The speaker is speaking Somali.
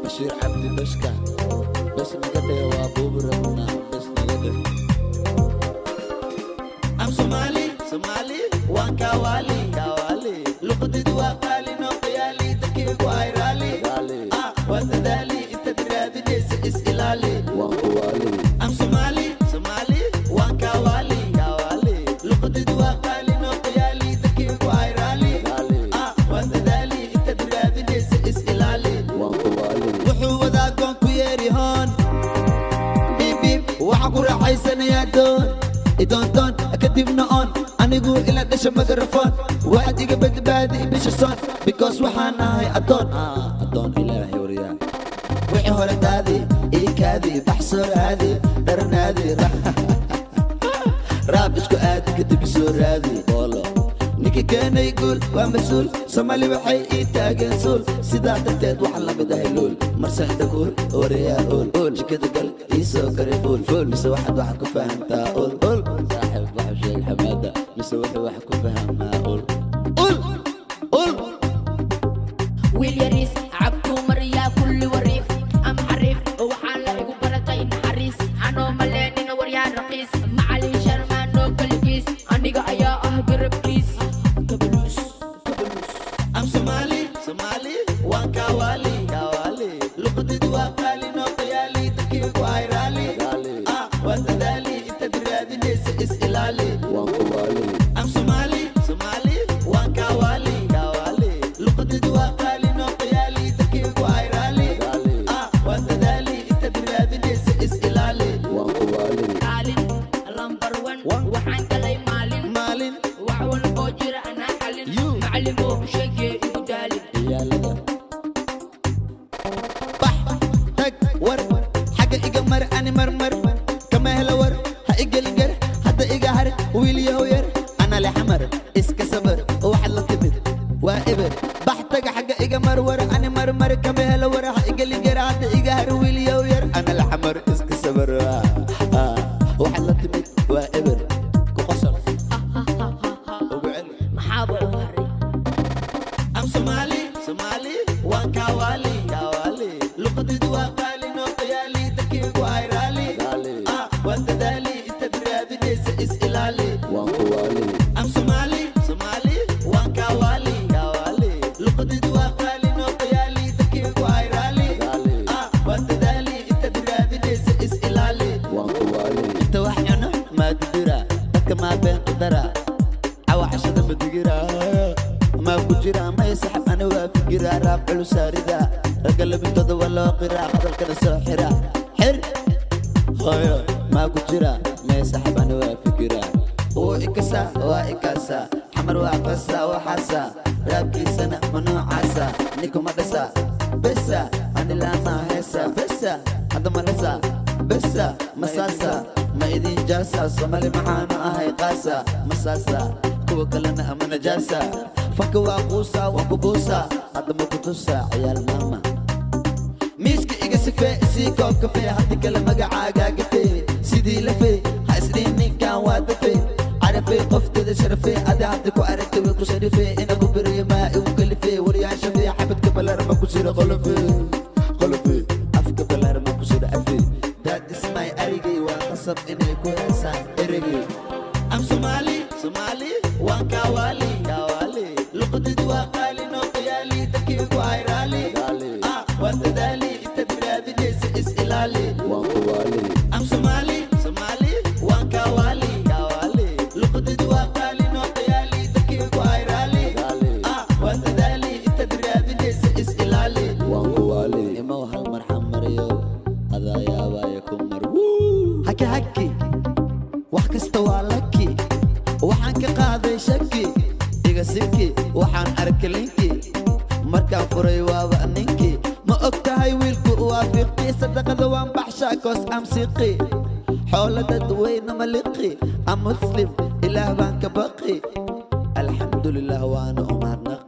Bashiir Cabdi Bashka bas naga dheh waa buubi rabnaa bas naga dheh. I'm Somali, Somali, waan Kawali, Kawali. Luqadaydu waa qaali noo qiyaali, dadkaygu ay raali. Raali. Ah, waa dadaali, intaad raadinaysa is ilaali. Waan kuwaali. I'm Somali, Somali, waan Kawali, Kawali. Luqadaydu waa qaali noo qiyaali, dadkaygu ay raali. Raali. Ah, waa dadaali, intaad raadinaysa is ilaali. Waan kuwaali. Wuxuu wadaa goon ku yeeri hoon biib, waxaan ku raaxaysanayaa doon idoondoon, kadibna oon anigu ila dhasha mikrofon. Waxaad iga badbaadi bisha soon, because waxaan ahay addoon. Ah, addoon Ilaahay waryaa. Wixii hore daadi ii kaadi, baxsoo raadi dharnaadi, raab isku aadi, kadib soo raadi. Boolo. Ninka keenay guul waa mas-uul. Soomaali waxay ii taageen suul, sidaa darteed waxaan la mid ahay luul marse inta kuul wariyaa uul uul. Jikada gal, ii soo kari fuul fuul, mise waxaad wax ku fahantaa ul ul? Saaxiib, waxu sheeg xamaada mise wuxuu wax ku fahamaa ul. Ul ul. Wiil yariis cabtuu mariyaa kulli wariif am xariif, waxaa la igu baratay naxariis anoo maleenina waryaa raqiis macalin sharmaanoo kaligiis aniga ayaa ah garabkiis kabaluus kabaluus. I'm Somali, Somali, waan Kawali, Kawali. Luqadaydu waa qaali noo qiyaali, dadkaygu ay raali. Raali. Ah, waa dadaali, intaad raadinaysa is ilaali. Waan kuwaali. I'm Somali, Somali, waan Kawali, Kawali. Luqadaydu waa qaali noo qiyaali, dadkaygu ay raali. Raali. Ah, waa dadaali, intaad raadinaysa is ilaali. Waan kuwaali. Kaalin lambar one waxaan galay maalin maalin wax walboo jira anaa xalin. You. Macalimow sheegee igu daalin. Ciyaalada. Bax tag war xagga iga mar, ani marmar kama helo war, ha igelin gar, hadda iga har wiil yahow yar, ana le xamar iska sabar, waxaad la timid waa eber. Bax tag xagga iga mar war, ani marmar kama helo war, ha igelin gar, hadda iga har wiil yahow yar, ana le xamar iska sabar. Ah, waxaad la timid waa eber. Ku qosol ugu celi. Maxaaba u haray? I'm Somali, Somali, waan Kawali, Kawali. Luqadaydu waa qaali noo qiyaali, dadkaygu ay raali. Raali. Ah, waa dadaali, intaad raadinaysa is ilaali. Waan kuwaali. I'm Somali, Somali, waan Kawali, Kawali. Luqadaydu waa qaali noo qiyaali, dadkaygu ay raali. Raali. Ah, waa dadaali, intaad raadinaysa is ilaali. Waan kuwaali. Inta wax cuno maa didira, dadka maa been qadara, cawa cashada ma digira, maa ku jira may saxab ani waa fikira, raab culusaarida ragga labintooda waa loo qiraa, hadalkana soo xira xir hooyo, maa ku jira may saxab ani waa fikira, wuu ikasa waa ikasa xamar waa qasa waxaasa raabkiisana ma noocaasa ninkuma dhasa besa ani laama heesa besa hadda ma dhasa besa masaasa ma idin jaasa. Somali maxaanu ahay qaasa masaasa kuwa kalena ama najaasa, fanka waa quusa waa kubuusa, hadda ma kutusa ciyaal maama miiska iga sifee isii koob kafee, haddi kale magacaagaa gafee sidii lafee, ha isdhihin ninkan waa dafee carafee, qofteeda sharafee adi haddi ku aragtay way ku sharifee, ina ku beriyo maa igu kalifee waryaashafee, xabadka balarma ku jira qolofee qolofee, afka balarma ku jira afee. That is my arigay, waa qasab inay ku heesaan erigay. I'm Somali, Somali, waan Kawali, Kawali. Luqadaydu waa qaali noo qiyaali, dadkaygu ay raali. Raali. Ah, waa dadaali, intaad raadinaysa is ilaali. Waan kuwaali. I'm Somali, Somali, waan Kawali, Kawali. Luqadaydu waa qaali noo qiyaali, dadkaygu ay raali. Raali. Ah, waa dadaali, intaad raadinaysa is ilaali. Waan kuwaali. Imow hal marxam mariyo adaa yaabaya ku mar. Haki haki wax kasta waa laki, waxaan ka qaaday shaki iga siki, waxaan arkay linki markaan furay waaba ninkii. Ma og tahay wiilku waa fiqi, sadaqada waan baxshaa koos am siqi, xoolo dadweyne ma liqi, am muslim, ilaah baan ka baqi, alxamdulilah waana u mahadnaqi.